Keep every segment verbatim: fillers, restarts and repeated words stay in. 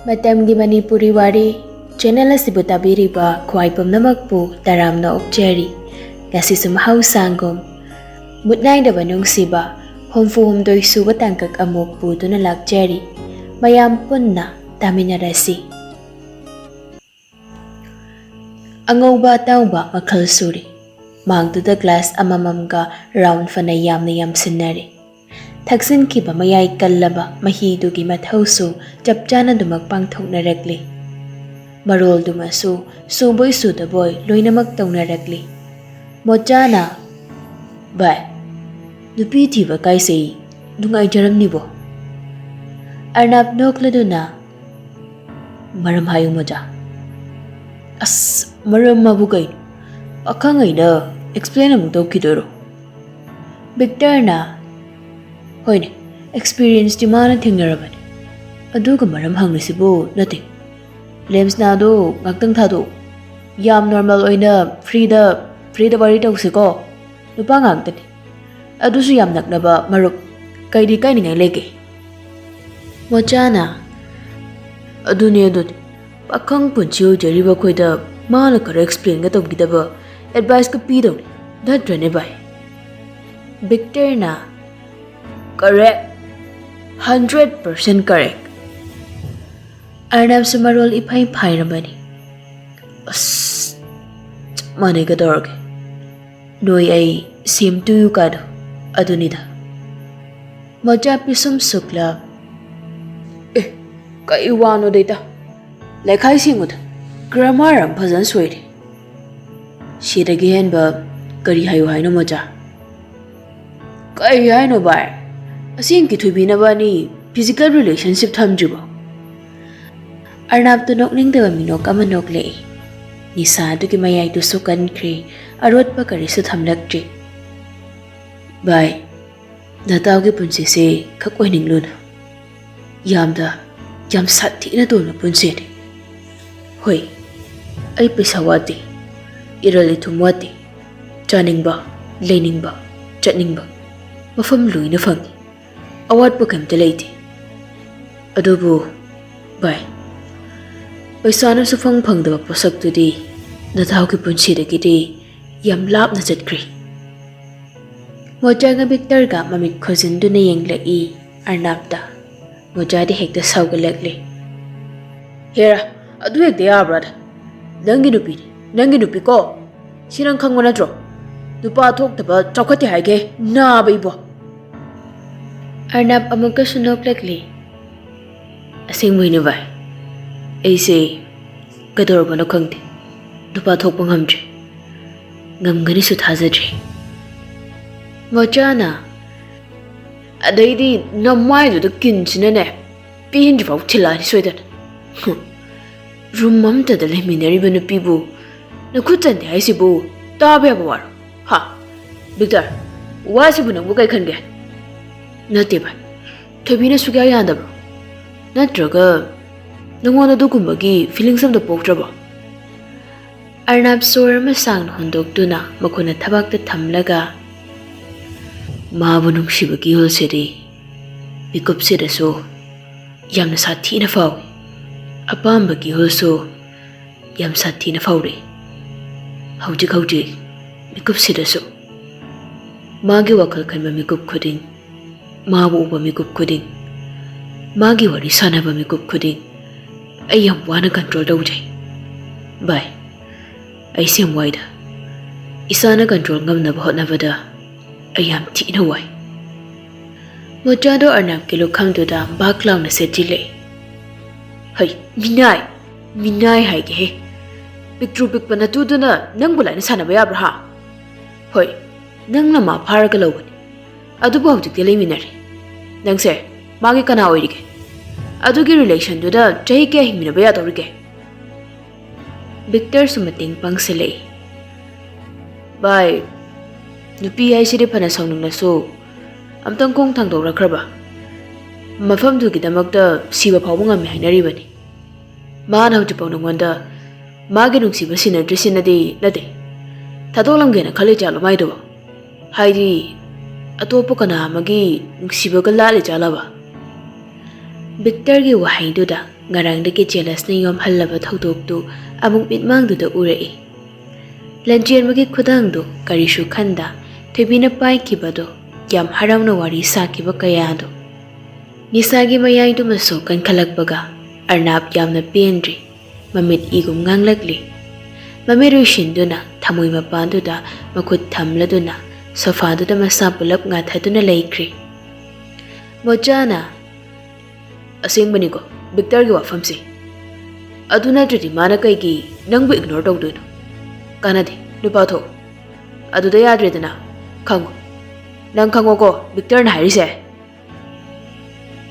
ꯃꯇꯝꯒꯤ ꯃꯅꯤꯄꯨꯔꯤ ꯋꯥꯔꯤ ꯆꯦꯅꯦꯜ ꯑꯁꯤꯕꯨ ꯇꯥꯕꯤꯔꯤꯕ ꯈ꯭ꯋꯥꯏ ꯄꯨꯝꯅꯃꯛꯄꯨ ꯇꯔꯥꯝꯅ ꯑꯣꯛꯆꯔꯤ꯫ ꯉꯁꯤꯁꯨ ꯃꯍꯧꯁꯥꯒꯨꯝ ꯃꯨꯠ ꯅꯥꯏꯗꯕ ꯅꯨꯡꯁꯤꯕ ꯍꯨꯝꯐꯨ ꯍꯨꯝꯗꯣꯏ ꯁꯨꯕ ꯇꯥꯡꯀꯛ ꯑꯃꯨꯛ ꯄꯨꯗꯨꯅ ꯂꯥꯛꯆꯔꯤ꯫ ꯃꯌꯥꯝ ꯄꯨꯟꯅ ꯇꯥꯃꯤꯟꯅꯔꯁꯤ꯫ ꯑꯉꯧꯕ ꯑꯇꯥꯎꯕ ꯃꯈꯜ ꯁꯨꯔꯤ꯫ ꯃꯥꯡꯗꯨꯗ ꯒ꯭ꯂꯥꯁ ꯑꯃꯃꯝꯒ ꯔꯥꯎꯟ ꯐꯅ ꯌꯥꯝꯅ ꯌꯥꯝꯁꯤꯟꯅꯔꯦ꯫ ꯊꯛꯆꯤꯟꯈꯤꯕ ꯃꯌꯥꯏ ꯀꯜꯂꯕ ꯃꯍꯤꯗꯨꯒꯤ ꯃꯊꯧꯁꯨ ꯆꯞ ꯆꯥꯅ ꯑꯗꯨꯃꯛ ꯄꯥꯡꯊꯣꯛꯅꯔꯛꯂꯤ꯫ ꯃꯔꯣꯜꯗꯨꯃꯁꯨ ꯁꯨꯕꯣꯏ ꯁꯨꯗꯕꯣꯏ ꯂꯣꯏꯅꯃꯛ ꯇꯧꯅꯔꯛꯂꯤ꯫ ꯃꯣꯆꯥꯅ, "ꯚꯥꯏ, ꯅꯨꯄꯤ ꯊꯤꯕ ꯀꯥꯏꯁꯦ ꯅꯨꯡꯉꯥꯏꯖꯔꯝꯅꯤꯕꯣ?" ꯑꯔꯅꯥꯕ ꯅꯣꯛꯂꯗꯨꯅ, "ꯃꯔꯝ ꯍꯥꯏꯌꯨ ꯃꯣꯆꯥ꯫" "ꯑꯁ, ꯃꯔꯝ ꯑꯕꯨ ꯀꯩꯅꯣ? ꯑꯈꯪ ꯑꯩꯅ ꯑꯦꯛꯁꯄ꯭ꯂꯦꯟ ꯑꯃꯨꯛ ꯇꯧꯈꯤꯗꯣꯏꯔꯣ?" ꯚꯤꯛꯇꯔꯅ, "ꯍꯣꯏꯅꯦ, ꯑꯦꯛꯁꯄꯤꯔꯤꯌꯦꯟꯁꯇꯤ ꯃꯥꯅ ꯊꯦꯡꯅꯔꯕꯅꯤ꯫ ꯑꯗꯨꯒ ꯃꯔꯝ ꯍꯪꯂꯤꯁꯤꯕꯨ ꯅꯠꯇꯦ꯫ ꯂꯦꯝꯁꯅꯥꯗꯣ ꯉꯥꯛꯇꯪ ꯊꯥꯗꯣꯛꯎ꯫ ꯌꯥꯝ ꯅꯣꯔꯃꯦꯜ ꯑꯣꯏꯅ ꯐ꯭ꯔꯤꯗ, ꯐ꯭ꯔꯤꯗ ꯋꯥꯔꯤ ꯇꯧꯁꯤꯀꯣ꯫ ꯅꯨꯄꯥ ꯉꯥꯛꯇꯅꯤ꯫ ꯑꯗꯨꯁꯨ ꯌꯥꯝ ꯅꯛꯅꯕ ꯃꯔꯨꯞ꯫ ꯀꯩꯗꯤ ꯀꯥꯏꯅꯤꯡꯉꯥꯏ ꯂꯩꯒꯦ?" ꯃꯣꯆꯥꯅ, "ꯑꯗꯨꯅꯦ, ꯑꯗꯨꯅꯦ꯫ ꯄꯥꯈꯪ ꯄꯨꯟꯁꯤ ꯑꯣꯏꯖꯔꯤꯕ ꯑꯩꯈꯣꯏꯗ ꯃꯥꯅ ꯈꯔ ꯑꯦꯛꯁꯄ꯭ꯂꯦꯟꯒ ꯇꯧꯕꯤꯗꯕ, ꯑꯦꯗꯚꯥꯏꯁꯀ ꯄꯤꯗꯧꯅꯤ, ꯅꯠꯇ꯭ꯔꯅꯦ ꯚꯥꯏ?" ꯚꯤꯛꯇꯔꯅ, "ꯀꯔꯦꯛ, ꯍꯟꯗ꯭ꯔꯦꯠ ꯄꯥꯔꯁꯦꯟ ꯀꯔꯦꯛ꯫" ꯑꯔꯅꯕꯁꯨ ꯃꯔꯣꯜ ꯏꯐꯩ ꯐꯥꯏꯔꯕꯅꯤ꯫ "ꯑꯁ, ꯆꯞ ꯃꯥꯟꯅꯩ, ꯀꯩꯗꯧꯔꯒꯦ? ꯅꯣꯏ ꯑꯩ ꯁꯦꯝ ꯇꯨ ꯌꯨ ꯀꯥꯗꯣ ꯑꯗꯨꯅꯤꯗ꯫" ꯃꯣꯆꯥ ꯄꯤꯁꯨꯝ ꯁꯨꯛꯂ, "ꯑꯦ, ꯀꯩ ꯋꯥꯅꯣꯗꯩꯗ? ꯂꯩꯈꯥꯏ ꯁꯦꯡꯉꯨꯗ, ꯒ꯭ꯔꯥꯃꯥꯔ ꯑꯃ ꯐꯖꯅ ꯁꯣꯏꯔꯦ꯫ ꯁꯤꯗꯒꯤ ꯍꯦꯟꯕ ꯀꯔꯤ ꯍꯥꯏꯌꯨ ꯍꯥꯏꯅꯣ ꯃꯣꯆꯥ?" "ꯀꯩ ꯍꯥꯏꯅꯣ ꯚꯥꯏ? ꯑꯁꯦꯡꯀꯤ ꯊꯣꯏꯕꯤꯅꯕ ꯑꯅꯤ ꯐꯤꯖꯤꯀꯦꯜ ꯔꯤꯂꯦꯁꯟꯁꯤꯞ ꯊꯝꯗ꯭ꯔꯤꯕꯣ?" ꯑꯔꯅꯥꯕꯇꯨ ꯅꯣꯛꯅꯤꯡꯗꯕ ꯃꯤꯅꯣꯛ ꯑꯃ ꯅꯣꯛꯂꯛꯏ꯫ ꯅꯤꯁꯥ ꯑꯗꯨꯒꯤ ꯃꯌꯥꯏꯗꯨꯁꯨ ꯀꯟꯈ꯭ꯔꯦ, ꯑꯔꯣꯠꯄ ꯀꯔꯤꯁꯨ ꯊꯝꯂꯛꯇ꯭ꯔꯤ꯫ "ꯚꯥꯏ, ꯅꯇꯥꯎꯒꯤ ꯄꯨꯟꯁꯤꯁꯦ ꯈꯛ ꯑꯣꯏꯅꯤꯡꯂꯨꯅꯨ꯫ ꯌꯥꯝꯅ, ꯌꯥꯝ ꯁꯥꯊꯤꯅ ꯇꯣꯟꯕ ꯄꯨꯟꯁꯤꯅꯤ꯫ ꯍꯣꯏ, ꯑꯩ ꯄꯩꯁꯥ ꯋꯥꯠꯇꯦ, ꯏꯔꯜ ꯏꯊꯨꯝ ꯋꯥꯠꯇꯦ, ꯆꯥꯅꯤꯡꯕ, ꯂꯩꯅꯤꯡꯕ, ꯆꯠꯅꯤꯡꯕ ꯃꯐꯝ ꯂꯣꯏꯅ ꯐꯪꯏ, ꯑꯋꯥꯠꯄ ꯀꯩꯝꯇ ꯂꯩꯇꯦ꯫ ꯑꯗꯨꯕꯨ ꯚꯥꯏ, ꯄꯩꯁꯥꯅ ꯁꯨꯐꯪ ꯐꯪꯗꯕ ꯄꯣꯠꯁꯛꯇꯨꯗꯤ ꯅꯇꯥꯎꯒꯤ ꯄꯨꯟꯁꯤꯗꯒꯤꯗꯤ ꯌꯥꯝ ꯂꯥꯞꯅ ꯆꯠꯈ꯭ꯔꯦ꯫ ꯃꯣꯆꯥꯒ ꯕꯤꯛꯇꯔꯒ ꯃꯃꯤꯠ ꯈꯨꯖꯤꯟꯗꯨꯅ ꯌꯦꯡꯂꯛꯏ ꯑꯔꯅꯥꯞꯇ꯫ ꯃꯣꯆꯥꯗꯤ ꯍꯦꯛꯇ ꯁꯥꯎꯒꯠꯂꯛꯂꯦ꯫ "ꯍꯦꯔꯥ, ꯑꯗꯨ ꯍꯦꯛꯇ ꯌꯥꯕ꯭ꯔꯥꯗ? ꯅꯪꯒꯤ ꯅꯨꯄꯤꯅꯤ, ꯅꯪꯒꯤ ꯅꯨꯄꯤ ꯀꯣ꯫ ꯁꯤ ꯅꯪ ꯈꯪꯕ ꯅꯠꯇ꯭ꯔꯣ? ꯅꯨꯄꯥ ꯊꯣꯛꯇꯕ ꯆꯥꯎꯈꯠꯇꯦ ꯍꯥꯏꯒꯦ, ꯅꯥꯕ ꯏꯕꯣ!" ꯑꯔꯅꯥꯞ ꯑꯃꯨꯛꯀꯁꯨ ꯅꯣꯛꯂꯛꯂꯤ꯫ "ꯑꯁꯦꯡꯕꯩꯅꯦ ꯚꯥꯏ, ꯑꯩꯁꯦ ꯀꯩꯗꯧꯔꯕꯅꯣ ꯈꯪꯗꯦ, ꯅꯨꯄꯥ ꯊꯣꯛꯄ ꯉꯝꯗ꯭ꯔꯦ, ꯉꯝꯒꯅꯤꯁꯨ ꯊꯥꯖꯗ꯭ꯔꯦ꯫" ꯃꯣꯆꯥꯅ, "ꯑꯗꯩꯗꯤ ꯅꯃꯥꯏꯗꯨꯗ ꯀꯤꯟꯁꯤꯅꯅꯦ, ꯄꯦꯟꯗ꯭ꯔꯤꯐꯥꯎ ꯊꯤꯜꯂꯛꯑꯅꯤ ꯁꯣꯏꯗꯅ꯫ ꯍꯨꯝ, ꯔꯨꯝ ꯑꯝꯇꯗ ꯂꯩꯃꯤꯟꯅꯔꯤꯕ ꯅꯨꯄꯤꯕꯨ ꯅꯈꯨꯠ ꯆꯟꯗꯦ ꯍꯥꯏꯁꯤꯕꯨ ꯇꯥꯕ ꯌꯥꯕ ꯋꯥꯔꯣ? ꯍꯥ? ꯕꯤꯛꯇꯔ, ꯋꯥꯁꯤꯕꯨ ꯅꯪꯕꯨ ꯀꯩ ꯈꯟꯒꯦ?" "ꯅꯠꯇꯦ ꯚꯥꯏ, ꯊꯣꯏꯕꯤꯅ ꯁꯨꯛꯌꯥ ꯌꯥꯗꯕ꯭ꯔꯣ? ꯅꯠꯇ꯭ꯔꯒ ꯅꯉꯣꯟꯗ ꯑꯗꯨꯒꯨꯝꯕꯒꯤ ꯐꯤꯂꯤꯡꯁ ꯑꯝꯇ ꯄꯣꯛꯇ꯭ꯔꯕꯣ?" ꯑꯔꯅꯥꯞ ꯁꯣꯔ ꯑꯃ ꯁꯥꯡꯅ ꯍꯣꯟꯗꯣꯛꯇꯨꯅ ꯃꯈꯨꯠꯅ ꯊꯕꯥꯛꯇ ꯊꯝꯂꯒ, "ꯃꯥꯕꯨ ꯅꯨꯡꯁꯤꯕꯒꯤ ꯏꯍꯨꯜꯁꯤꯗꯤ ꯃꯤꯀꯨꯞꯁꯤꯗꯁꯨ ꯌꯥꯝꯅ ꯁꯥꯊꯤꯅ ꯐꯥꯎꯏ꯫ ꯑꯄꯥꯝꯕꯒꯤ ꯏꯍꯨꯜꯁꯨ ꯌꯥꯝ ꯁꯥꯊꯤꯅ ꯐꯥꯎꯔꯛꯏ꯫ ꯍꯧꯖꯤꯛ ꯍꯧꯖꯤꯛ ꯃꯤꯀꯨꯞꯁꯤꯗꯁꯨ ꯃꯥꯒꯤ ꯋꯥꯈꯜ ꯈꯟꯕ ꯃꯤꯀꯨꯞ ꯈꯨꯗꯤꯡ, ꯃꯥꯕꯨ ꯎꯕ ꯃꯤꯀꯨꯞ ꯈꯨꯗꯤꯡ, ꯃꯥꯒꯤ ꯋꯥꯔꯤ ꯁꯥꯟꯅꯕ ꯃꯤꯀꯨꯞ ꯈꯨꯗꯤꯡ ꯑꯩ ꯌꯥꯝ ꯋꯥꯅ ꯀꯟꯇ꯭ꯔꯣꯜ ꯇꯧꯖꯩ꯫ ꯚꯥꯏ, ꯑꯩ ꯁꯦꯝ ꯋꯥꯏꯗ꯫ ꯏꯁꯥꯅ ꯀꯟꯇ꯭ꯔꯣꯜ ꯉꯝꯅꯕ ꯍꯣꯠꯅꯕꯗ ꯑꯩ ꯌꯥꯝ ꯊꯤꯅ ꯋꯥꯏ꯫" ꯃꯣꯆꯥꯗꯣ ꯑꯔꯅꯕꯀꯤ ꯂꯨꯈꯝꯗꯨꯗ ꯕꯥꯛ ꯂꯥꯎꯅ ꯁꯦꯠꯆꯤꯜꯂꯦ꯫ "ꯍꯩ, ꯃꯤꯅꯥꯏ! ꯃꯤꯅꯥꯏ ꯍꯥꯏꯒꯦꯍꯦ! ꯄꯤꯛꯇ꯭ꯔꯨ ꯄꯤꯛꯄ ꯅꯇꯨꯗꯨꯅ ꯅꯪꯕꯨ ꯂꯥꯏꯅ ꯁꯥꯟꯅꯕ ꯌꯥꯕ꯭ꯔꯥ, ꯍꯥ? ꯍꯣꯏ, ꯅꯪꯅ ꯃꯥ ꯐꯥꯔꯒ ꯂꯧꯕꯅꯤ, ꯑꯗꯨꯕꯨ ꯍꯧꯖꯤꯛꯇꯤ ꯂꯩꯃꯤꯟꯅꯔꯦ꯫ ꯅꯪꯁꯦ ꯃꯥꯒꯤ ꯀꯅꯥ ꯑꯣꯏꯔꯤꯒꯦ? ꯑꯗꯨꯒꯤ ꯔꯤꯂꯦꯁꯟꯗꯨꯗ ꯆꯍꯤ ꯀꯌꯥ ꯍꯤꯡꯃꯤꯟꯅꯕ ꯌꯥꯗꯧꯔꯤꯒꯦ?" ꯕꯤꯛꯇꯔꯁꯨ ꯃꯇꯦꯡ ꯄꯥꯡꯁꯤꯜꯂꯛꯏ꯫ "ꯚꯥꯏ, ꯅꯨꯄꯤ ꯍꯥꯏꯁꯤꯗꯤ ꯐꯅ ꯁꯥꯎꯅꯤꯡꯂꯁꯨ ꯑꯝꯇꯪ ꯈꯣꯡ ꯊꯥꯡꯗꯣꯛꯂꯛꯈ꯭ꯔꯕ ꯃꯐꯝꯗꯨꯒꯤꯗꯃꯛꯇ ꯁꯤꯕ ꯐꯥꯎꯕ ꯉꯝꯃꯤ ꯍꯥꯏꯅꯔꯤꯕꯅꯤ꯫ ꯃꯥꯅ ꯍꯧꯖꯤꯛꯐꯥꯎ ꯅꯉꯣꯟꯗ ꯃꯥꯒꯤ ꯅꯨꯡꯁꯤꯕ ꯁꯤꯟꯅꯗ꯭ꯔꯤꯁꯤꯅꯗꯤ ꯅꯠꯇꯦ, ꯊꯥꯗꯣꯛꯂꯝꯒꯦꯅ ꯈꯜꯂꯤ ꯖꯥꯠꯂꯣ ꯃꯥꯏꯗꯨꯕꯣ? ꯍꯥꯏꯗꯤ ꯑꯇꯣꯞꯄ ꯀꯅꯥ ꯑꯃꯒꯤ ꯅꯨꯡꯁꯤꯕꯒ ꯂꯥꯠꯂꯤ ꯖꯥꯠꯂꯕ?" ꯕꯤꯛꯇꯔꯒꯤ ꯋꯥꯍꯩꯗꯨꯗ ꯉꯔꯥꯡꯗꯒꯤ ꯖꯦꯂꯁꯅ ꯌꯣꯝꯍꯜꯂꯕ ꯊꯧꯗꯣꯛꯇꯨ ꯑꯃꯨꯛ ꯃꯤꯠꯃꯥꯡꯗꯨꯗ ꯎꯔꯛꯏ꯫ ꯂꯟꯖꯦꯟꯕꯒꯤ ꯈꯨꯗꯥꯡꯗꯨ ꯀꯔꯤꯁꯨ ꯈꯟꯗ ꯊꯣꯏꯕꯤꯅ ꯄꯥꯏꯈꯤꯕꯗꯨ ꯌꯥꯝ ꯍꯔꯥꯎꯅ ꯋꯥꯔꯤ ꯁꯥꯈꯤꯕ ꯀꯌꯥꯗꯨ꯫ ꯅꯤꯁꯥꯒꯤ ꯃꯌꯥꯏꯗꯨꯃꯁꯨ ꯀꯟꯈꯠꯂꯛꯄꯒ ꯑꯔꯅꯥꯞ ꯌꯥꯝꯅ ꯄꯦꯟꯗ꯭ꯔꯤ꯫ ꯃꯃꯤꯠ ꯏꯒꯨꯝ ꯉꯥꯡꯂꯛꯂꯤ꯫ ꯃꯃꯤꯠ ꯎꯏꯁꯤꯟꯗꯨꯅ ꯊꯃꯣꯏ ꯃꯄꯥꯟꯗꯨꯗ ꯃꯈꯨꯠ ꯊꯝꯂꯗꯨꯅ ꯁꯣꯐꯥꯗꯨꯗ ꯃꯁꯥ ꯄꯨꯂꯞ ꯉꯥꯊꯗꯨꯅ ꯂꯩꯈ꯭ꯔꯤ꯫ ꯃꯣꯆꯥꯅ, "ꯑꯁꯦꯡꯕꯅꯤꯀꯣ, ꯕꯤꯛꯇꯔꯒꯤ ꯋꯥꯐꯝꯁꯦ꯫ ꯑꯗꯨ ꯅꯠꯇ꯭ꯔꯗꯤ ꯃꯥꯅ ꯀꯩꯒꯤ ꯅꯪꯕꯨ ꯏꯒꯅꯣꯔ ꯇꯧꯗꯣꯏꯅꯣ? ꯀꯥꯟꯅꯗꯦ, ꯅꯨꯄꯥ ꯊꯣꯛ꯫ ꯑꯗꯨꯗ ꯌꯥꯗ꯭ꯔꯦꯗꯅ꯫ ꯈꯪꯉꯣ꯫ ꯅꯪ ꯈꯪꯉꯣꯀꯣ, ꯕꯤꯛꯇꯔꯅ ꯍꯥꯏꯔꯤꯁꯦ?"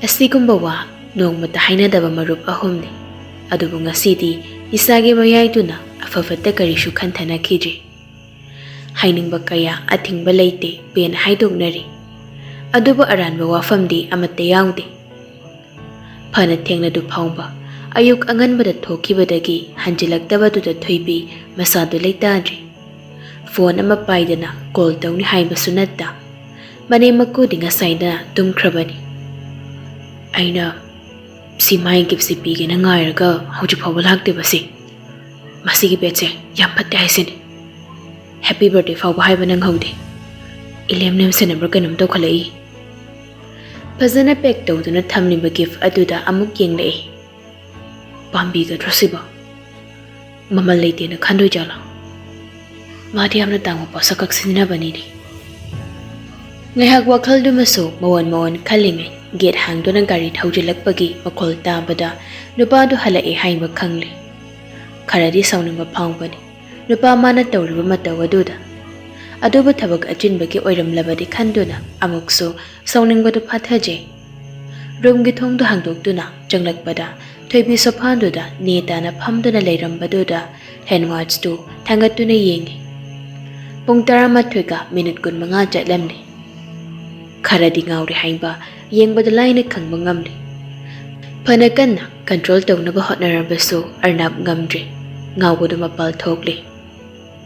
ꯑꯁꯤꯒꯨꯝꯕ ꯋꯥ ꯅꯣꯡꯃꯇ ꯍꯥꯏꯅꯗꯕ ꯃꯔꯨꯞ ꯑꯍꯨꯝꯅꯤ꯫ ꯑꯗꯨꯕꯨ ꯉꯁꯤꯗꯤ ꯅꯤꯁꯥꯒꯤ ꯃꯌꯥꯏꯗꯨꯅ ꯑꯐ ꯐꯠꯇ ꯀꯔꯤꯁꯨ ꯈꯟꯊꯅꯈꯤꯗ꯭ꯔꯤ꯫ ꯍꯥꯏꯅꯤꯡꯕ ꯀꯌꯥ ꯑꯊꯤꯡꯕ ꯂꯩꯇꯦ ꯄꯦꯟꯅ ꯍꯥꯏꯗꯣꯛꯅꯔꯤ꯫ ꯑꯗꯨꯕꯨ ꯑꯔꯥꯟꯕ ꯋꯥꯐꯝꯗꯤ ꯑꯃꯠꯇ ꯌꯥꯎꯗꯦ꯫ ꯐꯅ ꯊꯦꯡꯅꯗꯨ ꯐꯥꯎꯕ ꯑꯌꯨꯛ ꯑꯉꯟꯕꯗ ꯊꯣꯛꯈꯤꯕꯗꯒꯤ ꯍꯟꯖꯤꯜꯂꯛꯇꯕꯗꯨꯗ ꯊꯣꯏꯕꯤ ꯃꯁꯥꯗꯨ ꯂꯩꯇꯥꯗ꯭ꯔꯤ꯫ ꯐꯣꯟ ꯑꯃ ꯄꯥꯏꯗꯅ ꯀꯣꯜ ꯇꯧꯅꯤ ꯍꯥꯏꯕꯁꯨ ꯅꯠꯇ, ꯃꯅꯦꯝ ꯃꯀꯨꯗꯤ ꯉꯁꯥꯏꯅ ꯇꯨꯝꯈ꯭ꯔꯕꯅꯤ꯫ ꯑꯩꯅ ꯁꯤ ꯃꯥꯏ ꯒꯤꯐꯁꯤ ꯄꯤꯒꯦꯅ ꯉꯥꯏꯔꯒ ꯍꯧꯖꯤꯛ ꯐꯥꯎꯕ ꯂꯥꯛꯇꯦꯕꯁꯤ꯫ ꯃꯁꯤꯒꯤ ꯕꯦꯠꯁꯦ ꯌꯥꯝ ꯐꯠꯇꯦ ꯍꯥꯏꯁꯤꯅꯤ꯫ ꯍꯦꯄꯤ ꯕꯔꯊꯗꯦ ꯐꯥꯎꯕ ꯍꯥꯏꯕ ꯅꯪꯍꯧꯗꯦ꯫ ꯏꯂꯦꯝ ꯂꯦꯝꯁꯤꯟꯅꯕ꯭ꯔꯥ ꯀꯩꯅꯣꯝ ꯇꯧꯈꯠꯂꯛꯏ꯫ ꯐꯖꯅ ꯄꯦꯛ ꯇꯧꯗꯨꯅ ꯊꯝꯂꯤꯕ ꯒꯤꯐ ꯑꯗꯨꯗ ꯑꯃꯨꯛ ꯌꯦꯡꯂꯛꯏ꯫ ꯄꯥꯝꯕꯤꯒꯗ꯭ꯔꯣ ꯁꯤꯕꯣ? ꯃꯃꯜ ꯂꯩꯇꯦꯅ ꯈꯟꯗꯣꯏ ꯖꯥꯠꯂꯣ? ꯃꯥꯗꯤ ꯌꯥꯝꯅ ꯇꯥꯡꯕ ꯄꯣꯠꯁꯛ ꯈꯛ ꯁꯤꯖꯤꯟꯅꯕꯅꯤꯅꯦ꯫ ꯉꯥꯏꯍꯥꯛ ꯋꯥꯈꯜꯗꯨꯃꯁꯨ ꯃꯋꯣꯟ ꯃꯋꯣꯟ ꯈꯜꯂꯤꯉꯩ ꯒꯦꯠ ꯍꯥꯡꯗꯨꯅ ꯒꯥꯔꯤ ꯊꯧꯖꯤꯜꯂꯛꯄꯒꯤ ꯃꯈꯣꯜ ꯇꯥꯕꯗ ꯅꯨꯄꯥꯗꯨ ꯍꯜꯂꯛꯑꯦ ꯍꯥꯏꯕ ꯈꯪꯂꯦ꯫ ꯈꯔꯗꯤ ꯁꯥꯎꯅꯤꯡꯕ ꯐꯥꯎꯕꯅꯤ꯫ ꯅꯨꯄꯥ ꯃꯥꯅ ꯇꯧꯔꯤꯕ ꯃꯇꯧ ꯑꯗꯨꯗ꯫ ꯑꯗꯨꯕꯨ ꯊꯕꯛ ꯑꯆꯤꯟꯕꯒꯤ ꯑꯣꯏꯔꯝꯂꯕꯗꯤ ꯈꯟꯗꯨꯅ ꯑꯃꯨꯛꯁꯨ ꯁꯥꯎꯅꯤꯡꯕꯗꯨ ꯐꯥꯊꯖꯩ꯫ ꯔꯨꯝꯒꯤ ꯊꯣꯡꯗꯨ ꯍꯥꯡꯗꯣꯛꯇꯨꯅ ꯆꯪꯂꯛꯄꯗ ꯊꯣꯏꯕꯤ ꯁꯣꯐꯥꯗꯨꯗ ꯅꯦ ꯇꯥꯅ ꯐꯝꯗꯨꯅ ꯂꯩꯔꯝꯕꯗꯨꯗ ꯍꯦꯟꯋꯥꯆꯇꯨ ꯊꯥꯡꯒꯠꯇꯨꯅ ꯌꯦꯡꯉꯤ꯫ ꯄꯨꯡ ꯇꯔꯥꯃꯥꯊꯣꯏꯒ ꯃꯤꯅꯤꯠ ꯀꯨꯟꯃꯉꯥ ꯆꯠꯂꯝꯂꯦ꯫ ꯈꯔꯗꯤ ꯉꯥꯎꯔꯦ ꯍꯥꯏꯕ ꯌꯦꯡꯕꯗ ꯂꯥꯏꯅ ꯈꯪꯕ ꯉꯝꯂꯦ꯫ ꯐꯅ ꯀꯟꯅ ꯀꯟꯇ꯭ꯔꯣꯜ ꯇꯧꯅꯕ ꯍꯣꯠꯅꯔꯕꯁꯨ ꯑꯔꯅꯥꯞ ꯉꯝꯗ꯭ꯔꯦ꯫ ꯉꯥꯎꯕꯗꯨ ꯃꯄꯥꯜ ꯊꯣꯛꯂꯦ꯫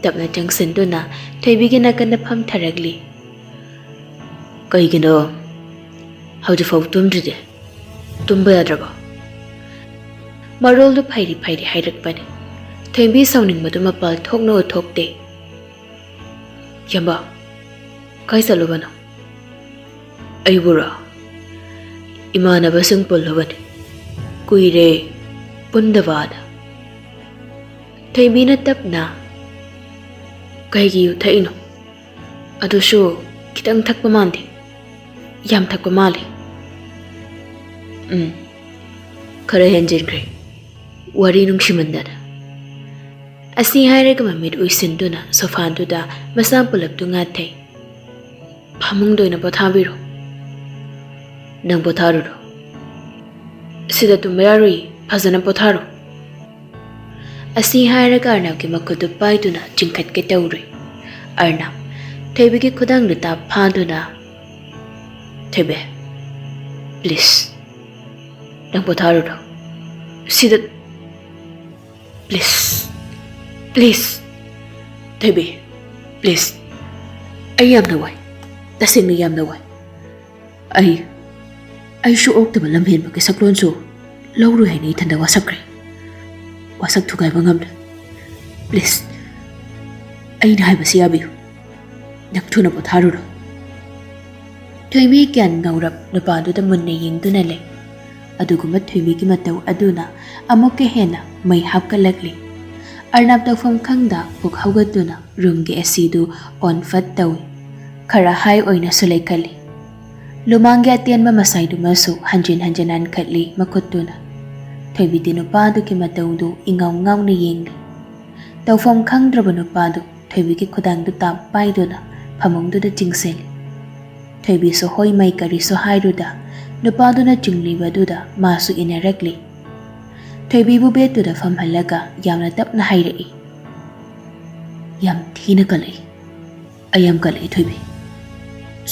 ꯇꯞꯅ ꯆꯪꯁꯤꯟꯗꯨꯅ ꯊꯣꯏꯕꯤꯒꯤ ꯅꯥꯀꯟꯗ ꯐꯝꯊꯔꯛꯂꯤ꯫ "ꯀꯩꯒꯤꯅꯣ ꯍꯧꯖꯤꯛꯐꯥꯎ ꯇꯨꯝꯗ꯭ꯔꯤꯗꯤ? ꯇꯨꯝꯕ ꯌꯥꯗ꯭ꯔꯕꯣ?" ꯃꯔꯣꯜꯗꯨ ꯐꯩꯔꯤ ꯐꯩꯔꯤ ꯍꯥꯏꯔꯛꯄꯅꯤ꯫ ꯊꯣꯏꯕꯤ ꯁꯥꯎꯅꯤꯡꯕꯗꯨ ꯃꯄꯥꯜ ꯊꯣꯛꯅ ꯎꯠꯊꯣꯛꯇꯦ꯫ "ꯏꯌꯥꯝꯕ, ꯀꯥꯏ ꯆꯠꯂꯨꯕꯅꯣ?" "ꯑꯩꯕꯨꯔꯣ? ꯏꯃꯥꯟꯅꯕꯁꯤꯡ ꯄꯨꯜꯂꯨꯕꯅꯤ꯫ ꯀꯨꯏꯔꯦ ꯄꯨꯟꯗꯕꯅ꯫" ꯊꯣꯏꯕꯤꯅ ꯇꯞꯅ, "ꯀꯩꯒꯤ ꯌꯨ ꯊꯛꯏꯅꯣ? ꯑꯗꯨꯁꯨ ꯈꯤꯇꯪ ꯊꯛꯄ ꯃꯥꯟꯗꯦ, ꯌꯥꯝ ꯊꯛꯄ ꯃꯥꯜꯂꯤ꯫" "ꯎꯝ, ꯈꯔ ꯍꯦꯟꯖꯤꯟꯈ꯭ꯔꯦ, ꯋꯥꯔꯤ ꯅꯨꯡꯁꯤꯃꯟꯗꯅ꯫" ꯑꯁꯤ ꯍꯥꯏꯔꯒ ꯃꯃꯤꯠ ꯎꯏꯁꯤꯟꯗꯨꯅ ꯁꯣꯐꯥꯗꯨꯗ ꯃꯁꯥ ꯄꯨꯂꯞꯇꯨ ꯉꯥꯊꯩ꯫ "ꯐꯃꯨꯡꯗ ꯑꯣꯏꯅ ꯄꯣꯊꯥꯕꯤꯔꯣ꯫ ꯅꯪ ꯄꯣꯊꯥꯔꯨꯔꯣ꯫ ꯁꯤꯗ ꯇꯨꯝꯕ ꯌꯥꯔꯣꯏ, ꯐꯖꯅ ꯄꯣꯊꯥꯔꯣ꯫" ꯑꯁꯤ ꯍꯥꯏꯔꯒ ꯑꯔꯅꯕꯀꯤ ꯃꯈꯨꯠꯇꯨ ꯄꯥꯏꯗꯨꯅ ꯆꯤꯡꯈꯠꯀꯦ ꯇꯧꯔꯤ꯫ ꯑꯔꯅꯕ ꯊꯣꯏꯕꯤꯒꯤ ꯈꯨꯗꯥꯡꯗꯨ ꯇꯥꯞ ꯐꯥꯗꯨꯅ, "ꯊꯣꯏꯕꯤ, please, ꯅꯪ ꯄꯣꯊꯥꯔꯨꯔꯣ꯫ ꯁꯤꯗ, please, please, ꯊꯣꯏꯕꯤ, please꯫ ꯑꯩ ꯌꯥꯝꯅ ꯋꯥꯏ, ꯇꯁꯦꯡꯅ ꯌꯥꯝꯅ ꯋꯥꯏ꯫ ꯑꯩ, ꯑꯩꯁꯨ ꯑꯣꯛꯇꯕ ꯂꯝꯍꯦꯟꯕꯒꯤ ꯁꯛꯂꯣꯟꯁꯨ ꯂꯧꯔꯣꯏ ꯍꯥꯏꯅ ꯏꯊꯟꯗ ꯋꯥꯁꯛꯈ꯭ꯔꯦ꯫ ꯋꯥꯁꯛ ꯊꯨꯒꯥꯏꯕ ꯉꯝꯂꯦ꯫ Please, ꯑꯩꯅ ꯍꯥꯏꯕꯁꯤ ꯌꯥꯕꯤꯌꯨ꯫ ꯅꯪ ꯊꯨꯅ ꯄꯣꯊꯥꯔꯨꯔꯣ꯫" ꯊꯣꯏꯕꯤ ꯒ꯭ꯌꯥꯟ ꯉꯥꯎꯔꯞ ꯅꯨꯄꯥꯗꯨꯗ ꯃꯨꯟꯅ ꯌꯦꯡꯗꯨꯅ ꯂꯩ꯫ ꯑꯗꯨꯒꯨꯝꯕ ꯊꯣꯏꯕꯤꯒꯤ ꯃꯇꯧ ꯑꯗꯨꯅ ꯑꯃꯨꯛꯀ ꯍꯦꯟꯅ ꯃꯩ ꯍꯥꯞꯀꯠꯂꯛꯂꯤ꯫ ꯑꯔꯅꯕ ꯇꯧꯐꯝ ꯈꯪꯗ ꯄꯨꯛ ꯍꯧꯒꯠꯇꯨꯅ ꯔꯨꯝꯒꯤ ꯑꯦ ꯁꯤꯗꯨ ꯑꯣꯟ ꯐꯠ ꯇꯧꯏ꯫ ꯈꯔ ꯍꯥꯏ ꯑꯣꯏꯅꯁꯨ ꯂꯩꯈꯠꯂꯤ꯫ ꯂꯨꯃꯥꯡꯒꯤ ꯑꯇꯦꯟꯕ ꯃꯁꯥꯏꯗꯨꯃꯁꯨ ꯍꯟꯖꯤꯟ ꯍꯟꯖꯤꯟ ꯍꯟꯈꯠꯂꯤ ꯃꯈꯨꯠꯇꯨꯅ꯫ ꯊꯣꯏꯕꯤꯗꯤ ꯅꯨꯄꯥꯗꯨꯒꯤ ꯃꯇꯧꯗꯨ ꯏꯉꯥꯎ ꯉꯥꯎꯅ ꯌꯦꯡꯂꯤ꯫ ꯇꯧꯐꯝ ꯈꯪꯗ꯭ꯔꯕ ꯅꯨꯄꯥꯗꯨ ꯊꯣꯏꯕꯤꯒꯤ ꯈꯨꯗꯥꯡꯗꯨ ꯇꯥꯞ ꯄꯥꯏꯗꯨꯅ ꯐꯃꯨꯡꯗꯨꯗ ꯆꯤꯡꯁꯤꯜꯂꯤ꯫ ꯊꯣꯏꯕꯤꯁꯨ ꯍꯣꯏ ꯃꯩ ꯀꯔꯤꯁꯨ ꯍꯥꯏꯔꯨꯗ ꯅꯨꯄꯥꯗꯨꯅ ꯆꯤꯡꯂꯤꯕꯗꯨꯗ ꯃꯥꯁꯨ ꯏꯟꯅꯔꯛꯂꯤ꯫ ꯊꯣꯏꯕꯤꯕꯨ ꯕꯦꯠꯇꯨꯗ ꯐꯝꯍꯜꯂꯒ ꯌꯥꯝꯅ ꯇꯞꯅ ꯍꯥꯏꯔꯛꯏ, "ꯌꯥꯝ ꯊꯤꯅ ꯀꯜꯂꯛꯏ꯫ ꯑꯩ ꯌꯥꯝ ꯀꯜꯂꯛꯏ, ꯊꯣꯏꯕꯤ꯫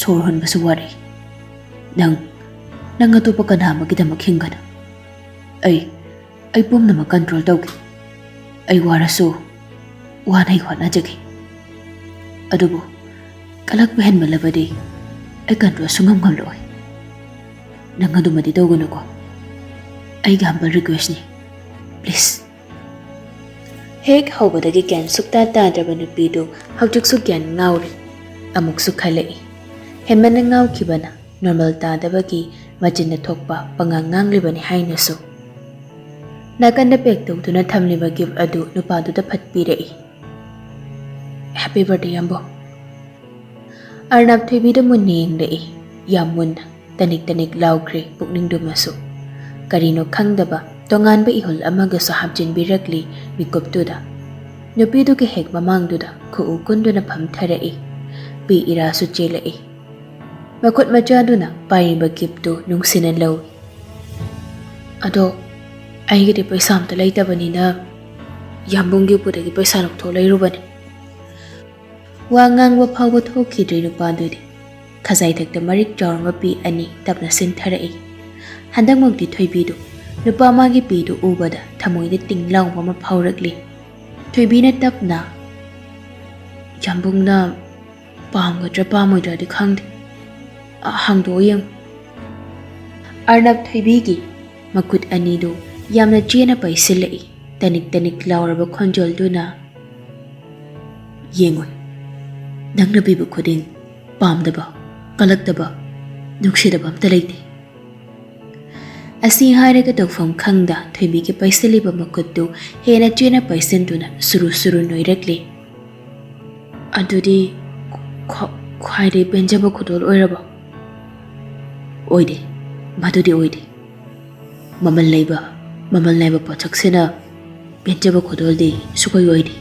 ꯁꯣꯔ ꯍꯣꯟꯕꯁꯨ ꯋꯥꯔꯛꯏ꯫ ꯅꯪ, ꯅꯪ ꯑꯇꯣꯞꯄ ꯀꯅꯥ ꯑꯃꯒꯤꯗꯃꯛ ꯍꯤꯡꯒꯅꯨ꯫ ꯑꯩ, ꯑꯩ ꯄꯨꯝꯅꯃꯛ ꯀꯟꯇ꯭ꯔꯣꯜ ꯇꯧꯒꯦ꯫ ꯑꯩ ꯋꯥꯔꯁꯨ ꯋꯥꯅ ꯑꯩ ꯍꯣꯠꯅꯖꯒꯦ꯫ ꯑꯗꯨꯕꯨ ꯀꯂꯛꯄ ꯍꯦꯟꯃꯜꯂꯕꯗꯤ ꯑꯩ ꯀꯟꯇ꯭ꯔꯣꯜ ꯁꯨꯡꯉꯝ ꯉꯝꯂꯣꯏ꯫ ꯅꯪ ꯑꯗꯨꯃꯗꯤ ꯇꯧꯒꯅꯨꯀꯣ꯫ ꯑꯩꯒꯤ ꯍꯝꯕꯜ ꯔꯤꯀ꯭ꯋꯦꯁꯅꯤ꯫ Please. ꯍꯦꯛ ꯍꯧꯕꯗꯒꯤ ꯒ꯭ꯌꯥꯟ ꯁꯨꯛꯇꯥ ꯇꯥꯗ꯭ꯔꯕ ꯅꯨꯄꯤꯗꯨ ꯍꯧꯖꯤꯛꯁꯨ ꯒ꯭ꯌꯥꯟ ꯉꯥꯎꯔꯤ꯫ ꯑꯃꯨꯛꯁꯨ ꯈꯜꯂꯛꯏ, ꯍꯦꯟꯃꯟꯅ ꯉꯥꯎꯈꯤꯕꯅ ꯅꯣꯔꯃꯦꯜ ꯇꯥꯗꯕꯒꯤ ꯃꯆꯤꯟꯗ ꯊꯣꯛꯄ ꯄꯉꯥꯡ ꯉꯥꯡꯂꯤꯕꯅꯤ ꯍꯥꯏꯅꯁꯨ꯫ ꯅꯥꯀꯟꯗ ꯄꯦꯛ ꯇꯧꯗꯨꯅ ꯊꯝꯂꯤꯕ ꯒꯤꯐ ꯑꯗꯨ ꯅꯨꯄꯥꯗꯨꯗ ꯐꯠ ꯄꯤꯔꯛꯏ꯫ Happy birthday, ꯌꯥꯝꯕꯨꯡ꯫ ꯑꯔꯅꯥꯕ ꯊꯣꯏꯕꯤꯗ ꯃꯨꯟꯅ ꯌꯦꯡꯂꯛꯏ, ꯌꯥꯝ ꯃꯨꯟꯅ꯫ ꯇꯅꯤꯛ ꯇꯅꯤꯛ ꯂꯥꯎꯈ꯭ꯔꯦ ꯄꯨꯛꯅꯤꯡꯗꯨꯃꯁꯨ꯫ ꯀꯔꯤꯅꯣ ꯈꯪꯗꯕ ꯇꯣꯉꯥꯟꯕ ꯏꯍꯨꯜ ꯑꯃꯒꯁꯨ ꯍꯥꯞꯆꯤꯟꯕꯤꯔꯛꯂꯤ ꯃꯤꯀꯨꯞꯇꯨꯗ꯫ ꯅꯨꯄꯤꯗꯨꯒꯤ ꯍꯦꯛ ꯃꯃꯥꯡꯗꯨꯗ ꯈꯨꯎ ꯀꯨꯟꯗꯨꯅ ꯐꯝꯊꯔꯛꯏ꯫ ꯄꯤ ꯏꯔꯥꯁꯨ ꯆꯦꯜꯂꯛꯏ꯫ ꯃꯈꯨꯠ ꯃꯆꯥꯗꯨꯅ ꯄꯥꯏꯔꯤꯕ ꯒꯤꯐꯇꯨ ꯅꯨꯡꯁꯤꯅ ꯂꯧꯏ꯫ "ꯑꯗꯣ ꯑꯩꯒꯤꯗꯤ ꯄꯩꯁꯥ ꯑꯝꯇ ꯂꯩꯇꯕꯅꯤꯅ ꯌꯥꯝꯕꯨꯡꯒꯤ ꯎꯄꯨꯗꯒꯤ ꯄꯩꯁꯥ ꯂꯧꯊꯣꯛ ꯂꯩꯔꯨꯕꯅꯤ꯫" ꯋꯥ ꯉꯥꯡꯕ ꯐꯥꯎꯕ ꯊꯣꯛꯈꯤꯗ꯭ꯔꯤ ꯅꯨꯄꯥꯗꯨꯗꯤ꯫ ꯈꯖꯥꯏꯊꯛꯇ ꯃꯔꯤꯛ ꯆꯥꯎꯔꯕ ꯄꯤ ꯑꯅꯤ ꯇꯞꯅ ꯁꯤꯟꯊꯔꯛꯏ꯫ ꯍꯟꯗꯛꯃꯛꯇꯤ ꯊꯣꯏꯕꯤꯗꯨ ꯅꯨꯄꯥ ꯃꯥꯒꯤ ꯄꯤꯗꯨ ꯎꯕꯗ ꯊꯃꯣꯏꯗ ꯇꯤꯡ ꯂꯥꯎꯕ ꯑꯃ ꯐꯥꯎꯔꯛꯂꯤ꯫ ꯊꯣꯏꯕꯤꯅ ꯇꯞꯅ, "ꯌꯥꯝꯕꯨꯡꯅ ꯄꯥꯝꯒꯗ꯭ꯔꯥ ꯄꯥꯝꯃꯣꯏꯗ꯭ꯔꯥꯗꯤ ꯈꯪꯗꯦ꯫ ꯑ, ꯍꯥꯡꯗꯣꯛꯑ ꯌꯦꯡꯉꯨ꯫" ꯑꯔꯅꯕ ꯊꯣꯏꯕꯤꯒꯤ ꯃꯈꯨꯠ ꯑꯅꯤꯗꯨ ꯌꯥꯝꯅ ꯆꯦꯅ ꯄꯥꯏꯁꯤꯜꯂꯛꯏ꯫ ꯇꯅꯤꯛ ꯇꯅꯤꯛ ꯂꯥꯎꯔꯕ ꯈꯣꯟꯖꯦꯜꯗꯨꯅ, "ꯌꯦꯡꯉꯨ, ꯅꯪꯅ ꯄꯤꯕ ꯈꯨꯗꯤꯡ ꯄꯥꯝꯗꯕ, ꯀꯜꯂꯛꯇꯕ, ꯅꯨꯡꯁꯤꯗꯕ ꯑꯝꯇ ꯂꯩꯇꯦ꯫" ꯑꯁꯤ ꯍꯥꯏꯔꯒ ꯇꯧꯐꯝ ꯈꯪꯗ ꯊꯣꯏꯕꯤꯒꯤ ꯄꯥꯏꯁꯤꯜꯂꯤꯕ ꯃꯈꯨꯠꯇꯨ ꯍꯦꯟꯅ ꯆꯦꯅ ꯄꯥꯏꯁꯤꯟꯗꯨꯅ ꯁꯨꯔꯨ ꯁꯨꯔꯨ ꯅꯣꯏꯔꯛꯂꯤ꯫ "ꯑꯗꯨꯗꯤ ꯈ꯭ꯋꯥ-, ꯈ꯭ꯋꯥꯏꯗꯒꯤ ꯄꯦꯟꯖꯕ ꯈꯨꯗꯣꯜ ꯑꯣꯏꯔꯕ?" "ꯑꯣꯏꯗꯦ, ꯃꯗꯨꯗꯤ ꯑꯣꯏꯗꯦ꯫ ꯃꯃꯜ ꯂꯩꯕ, ꯃꯃꯜ ꯅꯥꯏꯕ ꯄꯣꯠꯁꯛꯁꯤꯅ ꯄꯦꯟꯖꯕ ꯈꯨꯗꯣꯜꯗꯤ ꯁꯨꯛꯑꯣꯏ ꯑꯣꯏꯗꯦ꯫"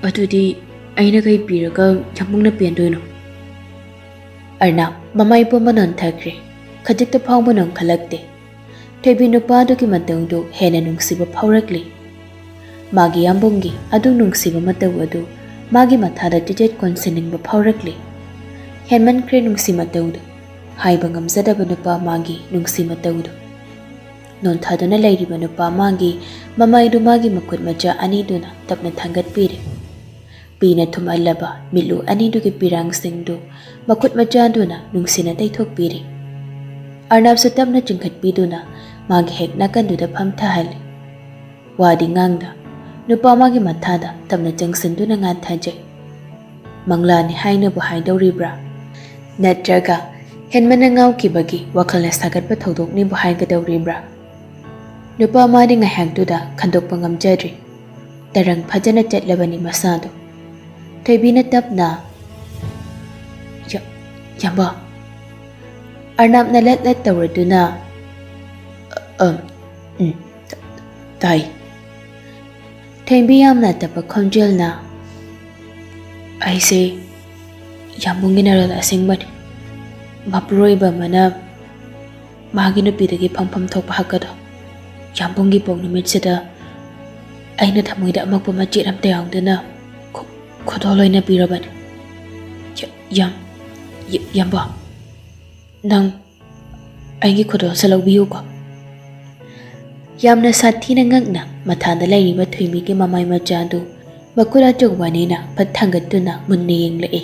"ꯑꯗꯨꯗꯤ ꯑꯩꯅ ꯀꯩ ꯄꯤꯔꯒ ꯌꯥꯝꯕꯨꯡꯅ ꯄꯦꯟꯗꯣꯏꯅꯣ?" ꯑꯔꯅꯥꯕ ꯃꯃꯥꯏ ꯄꯨꯝꯕ ꯅꯣꯟꯊꯈ꯭ꯔꯦ꯫ ꯈꯖꯤꯛꯇ ꯐꯥꯎꯕ ꯅꯣꯟꯈꯠꯂꯛꯇꯦ꯫ ꯊꯣꯏꯕꯤ ꯅꯨꯄꯥꯗꯨꯒꯤ ꯃꯇꯧꯗꯨ ꯍꯦꯟꯅ ꯅꯨꯡꯁꯤꯕ ꯐꯥꯎꯔꯛꯂꯤ꯫ ꯃꯥꯒꯤ ꯌꯥꯝꯕꯨꯡꯒꯤ ꯑꯗꯨ ꯅꯨꯡꯁꯤꯕ ꯃꯇꯧ ꯑꯗꯨ ꯃꯥꯒꯤ ꯃꯊꯥꯗ ꯆꯤꯆꯦꯠ ꯀꯣꯟꯁꯤꯟꯅꯤꯡꯕ ꯐꯥꯎꯔꯛꯂꯤ꯫ ꯍꯦꯟꯃꯟꯈ꯭ꯔꯦ ꯅꯨꯡꯁꯤ ꯃꯇꯧꯗꯨ꯫ ꯍꯥꯏꯕ ꯉꯝꯖꯗꯕ ꯅꯨꯄꯥ ꯃꯥꯒꯤ ꯅꯨꯡꯁꯤ ꯃꯇꯧꯗꯨ꯫ ꯅꯣꯟꯊꯗꯨꯅ ꯂꯩꯔꯤꯕ ꯅꯨꯄꯥ ꯃꯥꯒꯤ ꯃꯃꯥꯏꯗꯨ ꯃꯥꯒꯤ ꯃꯈꯨꯠ ꯃꯆꯥ ꯑꯅꯤꯗꯨꯅ ꯇꯞꯅ ꯊꯥꯡꯒꯠꯄꯤꯔꯦ꯫ ꯄꯤꯅ ꯊꯨꯝꯍꯜꯂꯕ ꯃꯤꯠꯂꯨ ꯑꯅꯤꯗꯨꯒꯤ ꯄꯤꯔꯥꯡꯁꯤꯡꯗꯨ ꯃꯈꯨꯠ ꯃꯆꯥꯗꯨꯅ ꯅꯨꯡꯁꯤꯅ ꯇꯩꯊꯣꯛꯄꯤꯔꯦ꯫ ꯑꯔꯅꯕꯁꯨ ꯇꯞꯅ ꯆꯤꯡꯈꯠꯄꯤꯗꯨꯅ ꯃꯥꯒꯤ ꯍꯦꯛ ꯅꯥꯀꯟꯗꯨꯗ ꯐꯝꯊꯍꯜꯂꯤ꯫ ꯋꯥꯗꯤ ꯉꯥꯡꯗ, ꯅꯨꯄꯥ ꯃꯥꯒꯤ ꯃꯊꯥꯗ ꯇꯞꯅ ꯆꯪꯁꯤꯟꯗꯨꯅ ꯉꯥꯟꯊꯖꯩ꯫ ꯃꯪꯂꯥꯅꯤ ꯍꯥꯏꯅꯕꯨ ꯍꯥꯏꯗꯧꯔꯤꯕ꯭ꯔꯥ? ꯅꯠꯇ꯭ꯔꯒ ꯍꯦꯟꯃꯟꯅ ꯉꯥꯎꯈꯤꯕꯒꯤ ꯋꯥꯈꯜꯅ ꯁꯥꯒꯠꯄ ꯊꯧꯗꯣꯛꯅꯤꯕꯨ ꯍꯥꯏꯒꯗꯧꯔꯤꯕ꯭ꯔꯥ? ꯅꯨꯄꯥ ꯃꯥꯗꯤ ꯉꯥꯏꯍꯥꯛꯇꯨꯗ ꯈꯟꯗꯣꯛꯄ ꯉꯝꯖꯗ꯭ꯔꯤ꯫ ꯇꯔꯪ ꯐꯖꯅ ꯆꯠꯂꯕꯅꯤ ꯃꯁꯥꯗꯣ꯫ ꯊꯣꯏꯕꯤꯅ ꯇꯞꯅ, "ꯌꯥ-, ꯌꯥꯝꯕ?" ꯑꯔꯅꯥꯞꯅ ꯂꯠ ꯂꯠ ꯇꯧꯔꯗꯨꯅ, "ꯑ-, ꯑꯝ, ꯎꯝ, ꯇ-, ꯇꯥꯏ꯫" ꯊꯣꯏꯕꯤ ꯌꯥꯝꯅ ꯇꯞꯄ ꯈꯣꯟꯖꯦꯜꯅ, "ꯑꯩꯁꯦ ꯌꯥꯝꯕꯨꯡꯒꯤ ꯅꯔꯜ ꯑꯁꯦꯡꯕꯅꯤ꯫ ꯃꯄꯨꯔꯣꯏꯕ ꯑꯃꯅ ꯃꯥꯒꯤ ꯅꯨꯄꯤꯗꯒꯤ ꯐꯪꯐꯝ ꯊꯣꯛꯄ ꯍꯛ ꯑꯗꯣ ꯌꯥꯝꯕꯨꯡꯒꯤ ꯄꯣꯛ ꯅꯨꯃꯤꯠꯁꯤꯗ ꯑꯩꯅ ꯊꯃꯣꯏꯗ ꯑꯃꯛꯄ ꯃꯆꯦꯠ ꯑꯝꯇ ꯌꯥꯎꯗꯅ ꯈꯨ-, ꯈꯨꯗꯣꯜ ꯑꯣꯏꯅ ꯄꯤꯔꯕꯅꯤ꯫ ꯌꯥ-, ꯌꯥꯝ-, ꯌꯥ-, ꯌꯥꯝꯕ, ꯅꯪ ꯑꯩꯒꯤ ꯈꯨꯗꯣꯜꯁꯦ ꯂꯧꯕꯤꯌꯨꯀꯣ꯫" ꯌꯥꯝꯅ ꯁꯥꯊꯤꯅ ꯉꯛꯅ ꯃꯊꯥꯗ ꯂꯩꯔꯤꯕ ꯊꯣꯏꯕꯤꯒꯤ ꯃꯃꯥꯏ ꯃꯆꯥꯗꯨ ꯃꯈꯨꯠ ꯑꯆꯧꯕ ꯑꯅꯤꯅ ꯐꯠ ꯊꯥꯡꯒꯠꯇꯨꯅ ꯃꯨꯟꯅ ꯌꯦꯡꯂꯛꯏ꯫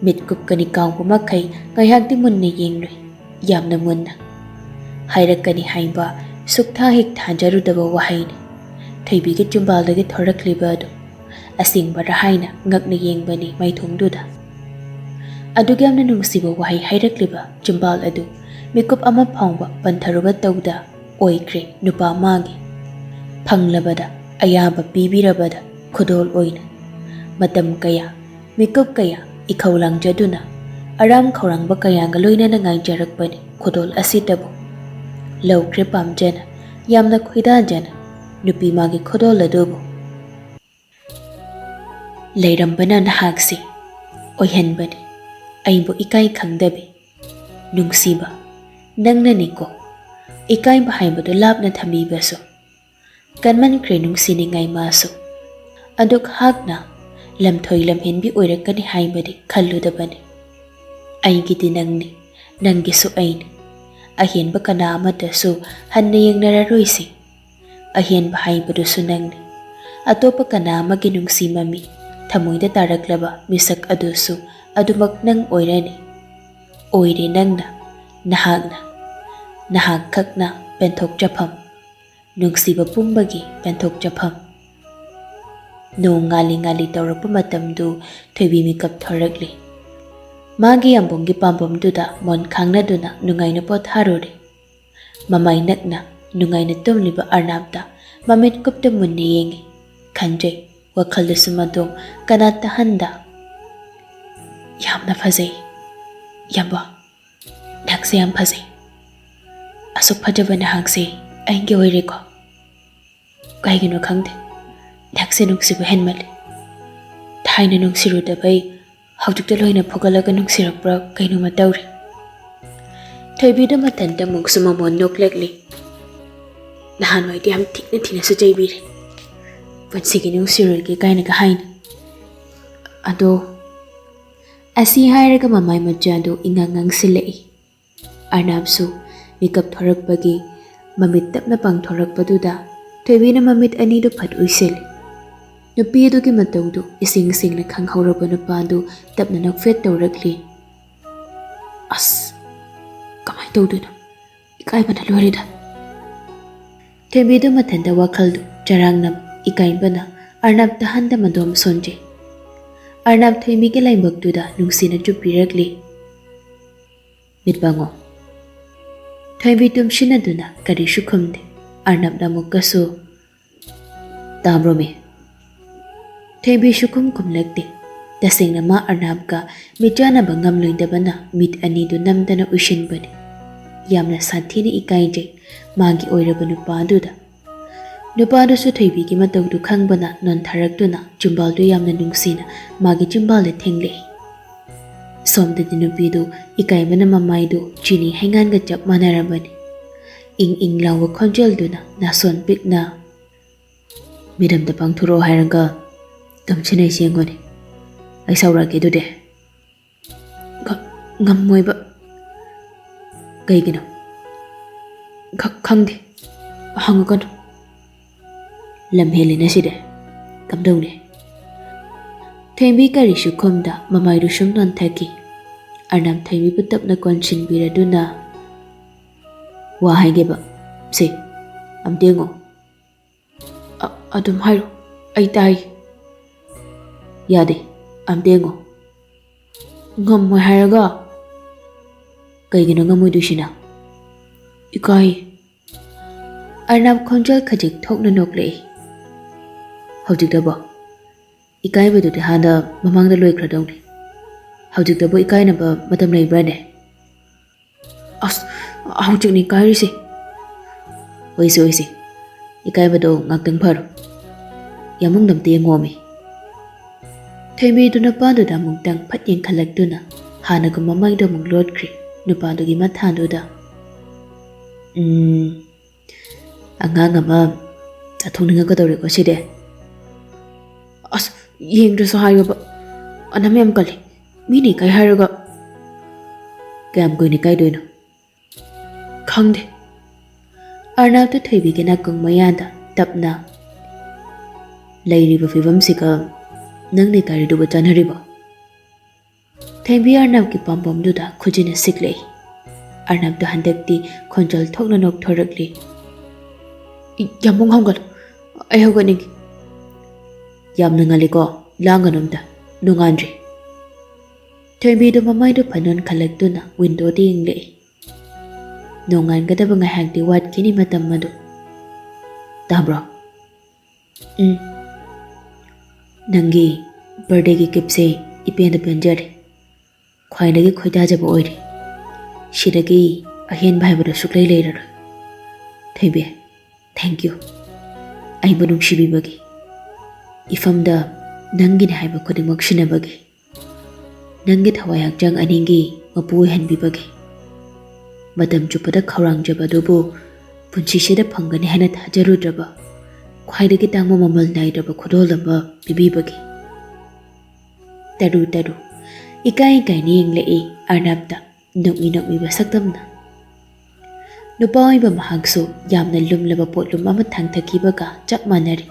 ꯃꯤꯠꯀꯨꯞ ꯀꯅꯤ ꯀꯥꯡꯕ ꯃꯈꯩ ꯉꯥꯏꯍꯥꯛꯇꯤ ꯃꯨꯟꯅ ꯌꯦꯡꯂꯨꯏ꯫ ꯌꯥꯝꯅ ꯃꯨꯟꯅ꯫ ꯍꯥꯏꯔꯛꯀꯅꯤ ꯍꯥꯏꯕ ꯁꯨꯛꯊꯥ ꯍꯦꯛ ꯊꯥꯖꯔꯨꯗꯕ ꯋꯥꯍꯩꯅꯤ꯫ ꯊꯣꯏꯕꯤꯒꯤ ꯆꯤꯝꯕꯥꯜꯗꯒꯤ ꯊꯣꯔꯛꯂꯤꯕ ꯑꯗꯨ ꯑꯁꯦꯡꯕꯔꯥ ꯍꯥꯏꯅ ꯉꯛꯅ ꯌꯦꯡꯕꯅꯤ ꯃꯥꯏꯊꯣꯡꯗꯨꯗ꯫ ꯑꯗꯨꯛ ꯌꯥꯝꯅ ꯅꯨꯡꯁꯤꯕ ꯋꯥꯍꯩ ꯍꯥꯏꯔꯛꯂꯤꯕ ꯆꯤꯝꯕꯥꯜ ꯑꯗꯨ ꯃꯤꯀꯨꯞ ꯑꯃ ꯐꯥꯎꯕ ꯄꯟꯊꯔꯨꯕ ꯇꯧꯗ ꯑꯣꯏꯈ꯭ꯔꯦ ꯅꯨꯄꯥ ꯃꯥꯒꯤ꯫ ꯐꯪꯂꯕꯗ, ꯑꯌꯥꯕ ꯄꯤꯕꯤꯔꯕꯗ ꯈꯨꯗꯣꯜ ꯑꯣꯏꯅ꯫ ꯃꯇꯝ ꯀꯌꯥ, ꯃꯤꯀꯨꯞ ꯀꯌꯥ ꯏꯈꯧ ꯂꯥꯡꯖꯗꯨꯅ, ꯑꯔꯥꯝ ꯈꯧꯔꯥꯡꯕ ꯀꯌꯥꯒ ꯂꯣꯏꯅꯅ ꯉꯥꯏꯖꯔꯛꯄꯅꯤ ꯈꯨꯗꯣꯜ ꯑꯁꯤꯇꯕꯨ꯫ ꯂꯧꯈ꯭ꯔꯦ ꯄꯥꯝꯖꯅ, ꯌꯥꯝꯅ ꯈꯣꯏꯗꯥꯖꯅ ꯅꯨꯄꯤ ꯃꯥꯒꯤ ꯈꯨꯗꯣꯜ ꯑꯗꯨꯕꯨ꯫ ꯂꯩꯔꯝꯕꯅ ꯅꯍꯥꯛꯁꯤ ꯑꯣꯏꯍꯟꯕꯅꯤ ꯑꯩꯕꯨ ꯏꯀꯥꯏ ꯈꯪꯗꯕꯤ꯫ ꯅꯨꯡꯁꯤꯕ, ꯅꯪꯅꯅꯤꯀꯣ ꯏꯀꯥꯏꯕ ꯍꯥꯏꯕꯗꯨ ꯂꯥꯞꯅ ꯊꯝꯕꯤꯕꯁꯨ꯫ ꯀꯟꯃꯟꯈ꯭ꯔꯦ ꯅꯨꯡꯁꯤꯅꯤꯡꯉꯥꯏ ꯃꯥꯁꯨ꯫ ꯑꯗꯨꯛ ꯍꯥꯛꯅ ꯂꯝꯊꯣꯏ ꯂꯝꯍꯦꯟꯕꯤ ꯑꯣꯏꯔꯛꯀꯅꯤ ꯍꯥꯏꯕꯗꯤ ꯈꯜꯂꯨꯗꯕꯅꯤ꯫ ꯑꯩꯒꯤꯗꯤ ꯅꯪꯅꯤ, ꯅꯪꯒꯤꯁꯨ ꯑꯩꯅꯤ꯫ ꯑꯍꯦꯟꯕ ꯀꯅꯥ ꯑꯃꯠꯇꯁꯨ ꯍꯟꯅ ꯌꯦꯡꯅꯔꯔꯣꯏꯁꯤ꯫ ꯑꯍꯦꯟꯕ ꯍꯥꯏꯕꯗꯨꯁꯨ ꯅꯪꯅꯤ꯫ ꯑꯇꯣꯞꯄ ꯀꯅꯥ ꯑꯃꯒꯤ ꯅꯨꯡꯁꯤ ꯃꯃꯤ ꯊꯃꯣꯏꯗ ꯇꯥꯔꯛꯂꯕ ꯃꯤꯁꯛ ꯑꯗꯨꯁꯨ ꯑꯗꯨꯃꯛ ꯅꯪ ꯑꯣꯏꯔꯅꯤ꯫ ꯑꯣꯏꯔꯦ ꯅꯪꯅ, ꯅꯍꯥꯛꯅ, ꯅꯍꯥꯛꯈꯛꯅ ꯄꯦꯟꯊꯣꯛꯆꯐꯝ꯫ ꯅꯨꯡꯁꯤꯕ ꯄꯨꯝꯕꯒꯤ ꯄꯦꯟꯊꯣꯛꯆꯐꯝ꯫ ꯅꯣꯡ ꯉꯥꯜꯂꯤ ꯉꯥꯜꯂꯤ ꯇꯧꯔꯛꯄ ꯃꯇꯝꯗꯨ ꯊꯣꯏꯕꯤ ꯃꯤꯀꯞ ꯊꯣꯔꯛꯂꯤ꯫ ꯃꯥꯒꯤ ꯌꯥꯝꯕꯨꯡꯒꯤ ꯄꯥꯝꯕꯣꯝꯗꯨꯗ ꯃꯣꯟ ꯈꯥꯡꯅꯗꯨꯅ ꯅꯨꯡꯉꯥꯏꯅ ꯄꯣꯊꯥꯔꯨꯔꯦ꯫ ꯃꯃꯥꯏ ꯅꯛꯅ ꯅꯨꯡꯉꯥꯏꯅ ꯇꯨꯝꯂꯤꯕ ꯑꯔꯅꯥꯞꯇ ꯃꯃꯤꯠ ꯀꯨꯞꯇ ꯃꯨꯟꯅ ꯌꯦꯡꯉꯤ꯫ ꯈꯟꯖꯩ, ꯋꯥꯈꯜꯗꯁꯨ ꯃꯗꯣ ꯀꯅꯥ ꯇꯥꯍꯟꯗ, "ꯌꯥꯝꯅ ꯐꯖꯩ, ꯌꯥꯝꯕ꯫ ꯅꯍꯥꯛꯁꯦ ꯌꯥꯝ ꯐꯖꯩ꯫ ꯑꯁꯨꯛ ꯐꯖꯕ ꯅꯍꯥꯛꯁꯦ ꯑꯩꯒꯤ ꯑꯣꯏꯔꯦꯀꯣ꯫ ꯀꯩꯒꯤꯅꯣ ꯈꯪꯗꯦ, ꯅꯍꯥꯛꯁꯦ ꯅꯨꯡꯁꯤꯕ ꯍꯦꯟꯃꯜꯂꯤ꯫ ꯊꯥꯏꯅ ꯅꯨꯡꯁꯤꯔꯨꯗꯕꯩ ꯍꯧꯖꯤꯛꯇ ꯂꯣꯏꯅ ꯐꯨꯒꯠꯂꯒ ꯅꯨꯡꯁꯤꯔꯛꯄ꯭ꯔꯥ ꯀꯩꯅꯣꯃ ꯇꯧꯔꯦ꯫" ꯊꯣꯏꯕꯤꯗꯣ ꯃꯊꯟꯇ ꯑꯃꯨꯛꯁꯨ ꯃꯃꯣꯟ ꯅꯣꯛꯂꯛꯂꯤ꯫ "ꯅꯍꯥꯟꯋꯥꯏꯗꯤ ꯌꯥꯝ ꯊꯤꯅ ꯊꯤꯅꯁꯨ ꯆꯩꯕꯤꯔꯦ꯫ ꯄꯨꯟꯁꯤꯒꯤ ꯅꯨꯡꯁꯤꯔꯣꯏꯒꯦ ꯀꯥꯏꯅꯒ ꯍꯥꯏꯅ꯫ ꯑꯗꯣ," ꯑꯁꯤ ꯍꯥꯏꯔꯒ ꯃꯃꯥꯏ ꯃꯆꯥꯗꯨ ꯏꯉꯥꯡ ꯉꯥꯡꯁꯤꯜꯂꯛꯏ꯫ ꯑꯔꯅꯥꯞꯁꯨ ꯃꯤꯀꯞ ꯊꯣꯔꯛꯄꯒꯤ ꯃꯃꯤꯠ ꯇꯞꯅ ꯄꯥꯡꯊꯣꯔꯛꯄꯗꯨꯗ ꯊꯣꯏꯕꯤꯅ ꯃꯃꯤꯠ ꯑꯅꯤꯗꯨ ꯐꯠ ꯎꯏꯁꯤꯜꯂꯤ꯫ ꯅꯨꯄꯤ ꯑꯗꯨꯒꯤ ꯃꯇꯧꯗꯨ ꯏꯁꯤꯡ ꯁꯤꯡꯅ ꯈꯪꯍꯧꯔꯕ ꯅꯨꯄꯥꯗꯨ ꯇꯞꯅ ꯅꯣꯛꯐꯦꯠ ꯇꯧꯔꯛꯂꯤ꯫ "ꯑꯁ, ꯀꯃꯥꯏꯅ ꯇꯧꯗꯣꯏꯅꯣ? ꯏꯀꯥꯏꯕꯅ ꯂꯣꯏꯔꯦꯗ꯫" ꯊꯣꯏꯕꯤꯗꯨ ꯃꯊꯟꯇ ꯋꯥꯈꯜꯗꯨ ꯆꯔꯥꯡꯅ ꯏꯀꯥꯏꯕꯅ ꯑꯔꯅꯥꯞ ꯇꯥꯍꯟꯗ ꯃꯗꯣꯝ ꯁꯣꯟꯖꯩ꯫ ꯑꯔꯅꯥꯞ ꯊꯣꯏꯕꯤꯒꯤ ꯂꯥꯏꯕꯛꯇꯨꯗ ꯅꯨꯡꯁꯤꯅ ꯆꯨꯞꯄꯤꯔꯛꯂꯤ꯫ "ꯃꯤꯠ ꯄꯥꯡꯉꯣ꯫" ꯊꯣꯏꯕꯤ ꯇꯨꯝꯁꯤꯟꯅꯗꯨꯅ ꯀꯔꯤꯁꯨ ꯈꯨꯝꯗꯦ꯫ ꯑꯔꯅꯥꯞꯅ ꯑꯃꯨꯛꯀꯁꯨ, "ꯇꯥꯕ꯭ꯔꯣ ꯃꯤ?" ꯊꯣꯏꯕꯤ ꯁꯨꯈꯨꯝ ꯈꯨꯝꯂꯛꯇꯦ꯫ ꯇꯁꯦꯡꯅ ꯃꯥ ꯑꯔꯅꯥꯞꯀ ꯃꯤꯠꯆꯥꯟꯅꯕ ꯉꯝꯂꯣꯏꯗꯕꯅ ꯃꯤꯠ ꯑꯅꯤꯗꯨ ꯅꯝꯗꯅ ꯎꯏꯁꯤꯟꯕꯅꯤ꯫ ꯌꯥꯝꯅ ꯁꯥꯊꯤꯅ ꯏꯀꯥꯏꯖꯩ ꯃꯥꯒꯤ ꯑꯣꯏꯔꯕ ꯅꯨꯄꯥꯗꯨꯗ꯫ ꯅꯨꯄꯥꯗꯨꯁꯨ ꯊꯣꯏꯕꯤꯒꯤ ꯃꯇꯧꯗꯨ ꯈꯪꯕꯅ ꯅꯣꯟꯊꯔꯛꯇꯨꯅ ꯆꯤꯝꯕꯥꯜꯗꯨ ꯌꯥꯝꯅ ꯅꯨꯡꯁꯤꯅ ꯃꯥꯒꯤ ꯆꯤꯝꯕꯥꯜꯗ ꯊꯦꯡꯂꯛꯏ꯫ ꯁꯣꯝꯗꯗꯤ ꯅꯨꯄꯤꯗꯨ ꯏꯀꯥꯏꯕꯅ ꯃꯃꯥꯏꯗꯨ ꯆꯤꯅꯤ ꯍꯩꯉꯥꯟꯒ ꯆꯞ ꯃꯥꯟꯅꯔꯕꯅꯤ꯫ ꯏꯪ ꯏꯪ ꯂꯥꯎꯕ ꯈꯣꯟꯖꯦꯜꯗꯨꯅ ꯅꯥꯁꯣꯟ ꯄꯤꯛꯅ, "ꯃꯤꯠ ꯑꯝꯇ ꯄꯥꯡꯊꯣꯔꯛꯑꯣ ꯍꯥꯏꯔꯒ ꯇꯨꯝꯁꯤꯟꯅꯩꯁꯦ ꯌꯦꯡꯉꯨꯅꯦ꯫ ꯑꯩ ꯁꯥꯎꯔꯛꯑꯒꯦ ꯑꯗꯨꯗꯤ꯫" "ꯉ-, ꯉꯝꯃꯣꯏꯕ꯫" "ꯀꯩꯒꯤꯅꯣ?" "ꯈ-, ꯈꯪꯗꯦ꯫ ꯍꯪꯉꯛꯀꯅꯨ꯫ ꯂꯝ ꯍꯦꯜꯂꯦꯅ ꯁꯤꯗꯤ꯫ ꯀꯝꯗꯧꯅꯤ?" ꯊꯣꯏꯕꯤ ꯀꯔꯤꯁꯨ ꯈꯨꯝꯗ ꯃꯃꯥꯏꯗꯨ ꯁꯨꯝ ꯅꯣꯟꯊꯈꯤ꯫ ꯑꯔꯅꯥꯞ ꯊꯣꯏꯕꯤꯕꯨ ꯇꯞꯅ ꯀꯣꯟꯁꯤꯟꯕꯤꯔꯗꯨꯅ, "ꯋꯥ ꯍꯥꯏꯒꯦꯕ꯫ ꯁꯦ, ꯑꯝꯇ ꯌꯦꯡꯉꯣ꯫ "ꯑ-, ꯑꯗꯨꯝ ꯍꯥꯏꯔꯣ, ꯑꯩ ꯇꯥꯏ꯫" "ꯌꯥꯗꯦ, ꯑꯝꯇ ꯌꯦꯡꯉꯣ꯫" "ꯉꯝꯃꯣꯏ ꯍꯥꯏꯔꯒ?" "ꯀꯩꯒꯤꯅꯣ ꯉꯝꯃꯣꯏꯗꯣꯏꯁꯤꯅ?" "ꯏꯀꯥꯏ꯫" ꯑꯔꯅꯕ ꯈꯣꯟꯖꯦꯜ ꯈꯖꯤꯛ ꯊꯣꯛꯅ ꯅꯣꯛꯂꯛꯏ꯫ "ꯍꯧꯖꯤꯛꯇꯕꯣ? ꯏꯀꯥꯏꯕꯗꯨꯗꯤ ꯍꯥꯟꯅ ꯃꯃꯥꯡꯗ ꯂꯣꯏꯈ꯭ꯔꯗꯧꯅꯤ꯫ ꯍꯧꯖꯤꯛꯇꯕꯨ ꯏꯀꯥꯏꯅꯕ ꯃꯇꯝ ꯂꯩꯕ꯭ꯔꯥꯅꯦ?" "ꯑꯁ, ꯍꯧꯖꯤꯛꯅꯤ ꯏꯀꯥꯏꯔꯤꯁꯦ꯫" "ꯑꯣꯏꯁꯦ, ꯑꯣꯏꯁꯦ, ꯏꯀꯥꯏꯕꯗꯣ ꯉꯥꯛꯇꯪ ꯐꯔꯣ꯫ ꯌꯥꯝꯕꯨꯡꯗ ꯑꯝꯇ ꯌꯦꯡꯉꯣꯝꯃꯤ꯫" ꯊꯣꯏꯕꯤꯗꯨ ꯅꯨꯄꯥꯗꯨꯗ ꯑꯃꯨꯛꯇꯪ ꯐꯠ ꯌꯦꯡꯈꯠꯂꯛꯇꯨꯅ ꯍꯥꯟꯅꯒꯨꯝꯕ ꯃꯥꯏꯗꯣ ꯑꯃꯨꯛ ꯂꯣꯠꯈ꯭ꯔꯦ꯫ ꯅꯨꯄꯥꯗꯨꯒꯤ ꯃꯊꯥꯗꯨꯗ, "ꯎꯝ, ꯑꯉꯥꯡ ꯑꯃ ꯆꯥꯊꯣꯛꯅꯤꯡꯉꯛꯀꯗꯧꯔꯦꯀꯣ ꯁꯤꯗꯤ꯫" "ꯑꯁ, ꯌꯦꯡꯗ꯭ꯔꯁꯨ ꯍꯥꯏꯌꯣꯕ꯫ ꯑꯅꯝ ꯌꯥꯝ ꯀꯜꯂꯤ꯫ ꯃꯤꯅ ꯏꯀꯥꯏ ꯍꯥꯏꯔꯒ꯫" "ꯀꯌꯥꯝ ꯀꯨꯏꯅ ꯏꯀꯥꯏꯗꯣꯏꯅꯣ?" "ꯈꯪꯗꯦ꯫" ꯑꯔꯅꯕꯇ ꯊꯣꯏꯕꯤꯒꯤ ꯅꯥꯀꯣꯡ ꯃꯌꯥꯗ ꯇꯞꯅ, "ꯂꯩꯔꯤꯕ ꯐꯤꯕꯝꯁꯤꯒ ꯅꯪꯅ ꯏꯀꯥꯏꯔꯤꯗꯨꯒ ꯆꯥꯟꯅꯔꯤꯕꯣ?" ꯊꯣꯏꯕꯤ ꯑꯔꯅꯕꯀꯤ ꯄꯥꯝꯕꯣꯝꯗꯨꯗ ꯈꯨꯖꯤꯟꯅ ꯁꯤꯛꯂꯛꯏ꯫ ꯑꯔꯅꯕꯇꯣ ꯍꯟꯗꯛꯇꯤ ꯈꯣꯟꯖꯦꯜ ꯊꯣꯛꯅ ꯅꯣꯛꯊꯣꯔꯛꯂꯤ꯫ "ꯏ, ꯌꯥꯝꯕꯨꯡ ꯍꯧꯒꯠꯂꯨ, ꯑꯩ ꯍꯧꯒꯠꯅꯤꯡꯉꯤ꯫" "ꯌꯥꯝꯅ ꯉꯜꯂꯤꯀꯣ, ꯂꯥꯡꯒꯅꯨ ꯑꯝꯇ, ꯅꯣꯡꯉꯥꯟꯗ꯭ꯔꯤ꯫" ꯊꯣꯏꯕꯤꯗꯨ ꯃꯃꯥꯏꯗꯨ ꯐꯟ ꯑꯣꯟꯈꯠꯂꯛꯇꯨꯅ ꯋꯤꯟꯗꯣꯗ ꯌꯦꯡꯂꯛꯏ꯫ "ꯅꯣꯡꯉꯥꯟꯒꯗꯕ ꯉꯥꯏꯍꯥꯛꯇꯤ ꯋꯥꯠꯈꯤꯅꯤ ꯃꯇꯝ ꯑꯗꯨ꯫ ꯇꯥꯕ꯭ꯔꯣ?" "ꯎꯝ꯫ ꯅꯪꯒꯤ ꯕꯥꯔꯗꯦꯒꯤ ꯒꯤꯐꯁꯦ ꯏꯄꯦꯟꯗ ꯄꯦꯟꯖꯔꯦ꯫ ꯈ꯭ꯋꯥꯏꯗꯒꯤ ꯈꯣꯏꯗꯥꯖꯕ ꯑꯣꯏꯔꯦ꯫ ꯁꯤꯗꯒꯤ ꯑꯍꯦꯟꯕ ꯍꯥꯏꯕꯗꯣ ꯁꯨꯛꯂꯩ ꯂꯩꯔꯔꯣꯏ꯫ ꯊꯣꯏꯕꯤ, thank you꯫ ꯑꯩꯕꯨ ꯅꯨꯡꯁꯤꯕꯤꯕꯒꯤ, ꯏꯐꯝꯗ ꯅꯪꯒꯤꯅꯤ ꯍꯥꯏꯕ ꯈꯨꯗꯤꯡꯃꯛ ꯁꯤꯟꯅꯕꯒꯤ, ꯅꯪꯒꯤ ꯊꯋꯥꯏ ꯍꯛꯆꯥꯡ ꯑꯅꯤꯒꯤ ꯃꯄꯨ ꯑꯣꯏꯍꯟꯕꯤꯕꯒꯤ, ꯃꯇꯝ ꯆꯨꯞꯄꯗ ꯈꯧꯔꯥꯡꯖꯕ ꯑꯗꯨꯕꯨ ꯄꯨꯟꯁꯤꯁꯤꯗ ꯐꯪꯒꯅꯤ ꯍꯥꯏꯅ ꯊꯥꯖꯔꯨꯗ꯭ꯔꯕ, ꯈ꯭ꯋꯥꯏꯗꯒꯤ ꯇꯥꯡꯕ ꯃꯃꯜ ꯅꯥꯏꯗ꯭ꯔꯕ ꯈꯨꯗꯣꯜ ꯑꯃ ꯄꯤꯕꯤꯕꯒꯤ꯫" ꯇꯔꯨ ꯇꯔꯨ ꯏꯀꯥꯏ ꯏꯀꯥꯏꯅ ꯌꯦꯡꯂꯛꯏ ꯑꯔꯅꯕꯇ, ꯅꯣꯛꯃꯤ ꯅꯣꯛꯃꯤꯕ ꯁꯛꯇꯝꯅ꯫ ꯅꯨꯄꯥ ꯑꯣꯏꯕ ꯃꯍꯥꯛꯁꯨ ꯌꯥꯝꯅ ꯂꯨꯝꯂꯕ ꯄꯣꯠꯂꯨꯝ ꯑꯃ ꯊꯥꯡꯊꯈꯤꯕꯒ ꯆꯞ ꯃꯥꯟꯅꯔꯤ꯫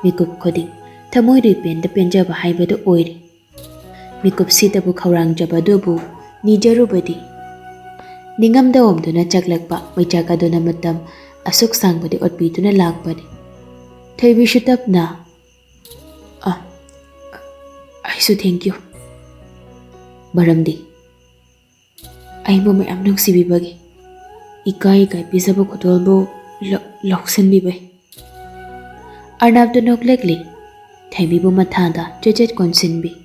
ꯃꯤꯀꯨꯞ ꯈꯨꯗꯤꯡ ꯊꯃꯣꯏꯗ ꯏꯄꯦꯟꯗ ꯄꯦꯟꯖꯕ ꯍꯥꯏꯕꯗꯨ ꯑꯣꯏꯔꯤ꯫ ꯃꯤꯀꯨꯞꯁꯤꯗꯕꯨ ꯈꯧꯔꯥꯡꯖꯕ ꯑꯗꯨꯕꯨ ꯅꯤꯖꯔꯨꯕꯗꯤ, ꯅꯤꯡꯉꯝꯗ ꯑꯣꯝꯗꯨꯅ ꯆꯥꯛꯂꯛꯄ ꯃꯩꯆꯥꯛ ꯑꯗꯨꯅ ꯃꯇꯝ ꯑꯁꯨꯛ ꯁꯥꯡꯕꯗꯤ ꯑꯣꯠꯄꯤꯗꯨꯅ ꯂꯥꯛꯄꯅꯤ꯫ ꯊꯣꯏꯕꯤꯁꯨ ꯇꯞꯅ, "ꯑ, ꯑꯩꯁꯨ thank you꯫ ꯃꯔꯝꯗꯤ ꯑꯩꯕꯨ ꯃꯌꯥꯝ ꯅꯨꯡꯁꯤꯕꯤꯕꯒꯤ, ꯏꯀꯥꯏ ꯏꯀꯥꯏ ꯄꯤꯖꯕ ꯈꯨꯗꯣꯜꯕꯨ ꯂꯧ-, ꯂꯧꯁꯤꯟꯕꯤꯕꯩ꯫" ꯑꯔꯅꯥꯞꯇꯨ ꯅꯣꯛꯂꯛꯂꯤ꯫ ꯊꯣꯏꯕꯤꯕꯨ ꯃꯊꯥꯗ ꯆꯦꯆꯦꯠ ꯀꯣꯟꯁꯤꯟꯕꯤ꯫